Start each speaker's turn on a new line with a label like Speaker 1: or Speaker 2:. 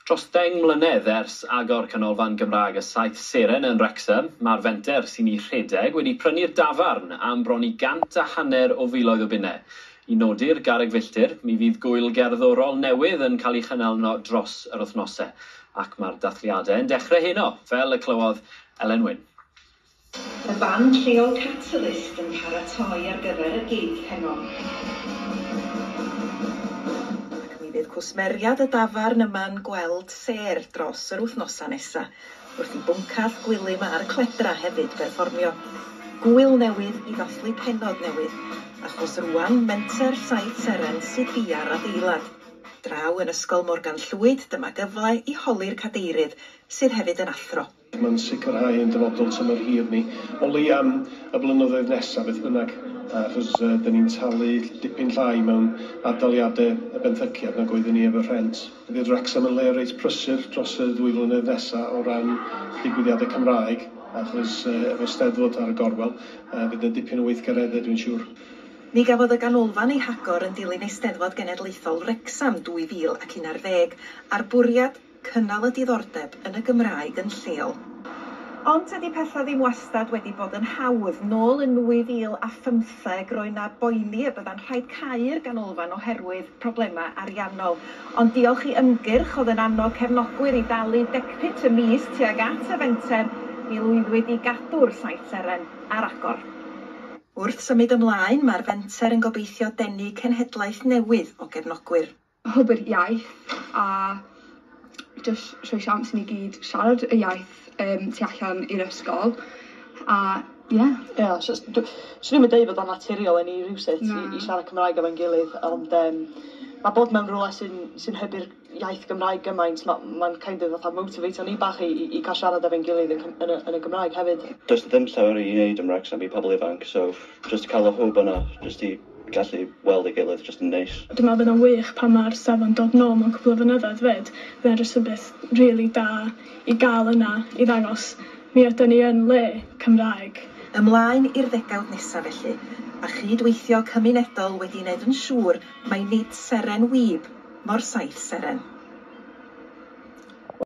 Speaker 1: Dros 10 mlynedd ers agor Canolfan Gymraeg y Saith Seren yn Wrecsam, mae'r fenter sy'n ei rhedeg wedi prynu'r dafarn am bron i 150 o filoedd o bunnau. I nodi'r garreg filltir, mi fydd gŵyl gerddorol newydd yn cael ei chynnal yno dros yr wythnosau. Ac mae'r dathliadau yn dechrau heno, fel y clywodd Elen Wyn.
Speaker 2: Y band lleol Catalyst yn paratoi ar gyfer y gig heno. Ac mi fydd cwsmeriad y dafarn yma'n gweld sêr dros yr wythnosau nesa, wrth i Bwncath, Gwilym a'r Cledra hefyd berfformio. Gŵyl newydd i ddathlu pennod newydd, achos rŵan menter Saith Seren sydd bia'r adeilad. Draw yn Ysgol Morgan Llwyd, dyma gyfle i holi'r cadeirydd, sydd hefyd yn athro.
Speaker 3: Mae'n sicrhau ein dyfodol tymor hir ni, o leia am y blynyddoedd nesaf beth bynnag, achos dyn ni'n talu dipyn llai mewn ad-daliadau y benthyciad nag oeddwn ni efo rhent. Fydd Wrecsam yn le reit prysur dros y 2 flynedd nesaf o ran digwyddiadau Cymraeg, achos efo Steddfod ar y gorwel, fydd yna dipyn o weithgareddau dwi'n siŵr.
Speaker 2: Mi gafodd y ganolfan ei hagor yn dilyn Eisteddfod Genedlaethol Wrecsam 2011, a'r bwriad cynnal y diddordeb yn y Gymraeg yn lleol. Ond tydi pethau ddim wastad wedi bod yn hawdd. Nôl yn 2015 roedd 'na boeni y bydda'n rhaid cau'r ganolfan oherwydd problemau ariannol. Ond diolch i ymgyrch oedd yn annog cefnogwyr i dalu 10 punt y mis tuag at y fenter, mi lwyddwyd i gadw'r Saith Seren ar agor. Wrth symud ymlaen, mae'r fenter yn gobeithio denu cenhedlaeth newydd o gefnogwyr.
Speaker 4: Hybu'r iaith a jyst rhoi siawns i ni gyd siarad y iaith tu allan i'r ysgol a ie.
Speaker 5: Yeah. Ie, so swn i'm yn deud bod o'n naturiol i ni rywsut i siarad Cymraeg efo'n gilydd, ond mae bod mewn rhywle sy'n hybu'r iaith Gymraeg gymaint, mae'n kind of fatha motivatio ni bach i cael siarad efo'n gilydd yn y Gymraeg hefyd.
Speaker 6: Does ddim llawer i wneud yn Wrexham i pobl ifanc, so just cael y hwb yna, just i gallu weld ei gilydd, just yn neis.
Speaker 7: Dwi'n meddwl bydd o'n wych pan mae'r safon dod nôl mewn cwpl o flynyddoedd 'fyd. Bydd o'n jyst yn beth rili da i gael yna i ddangos mi ydyn ni yn le Cymraeg.
Speaker 2: Ymlaen i'r ddegawd nesaf felly, a chydweithio cymunedol wedi wneud yn siŵr mai nid seren wib mo'r Saith Seren.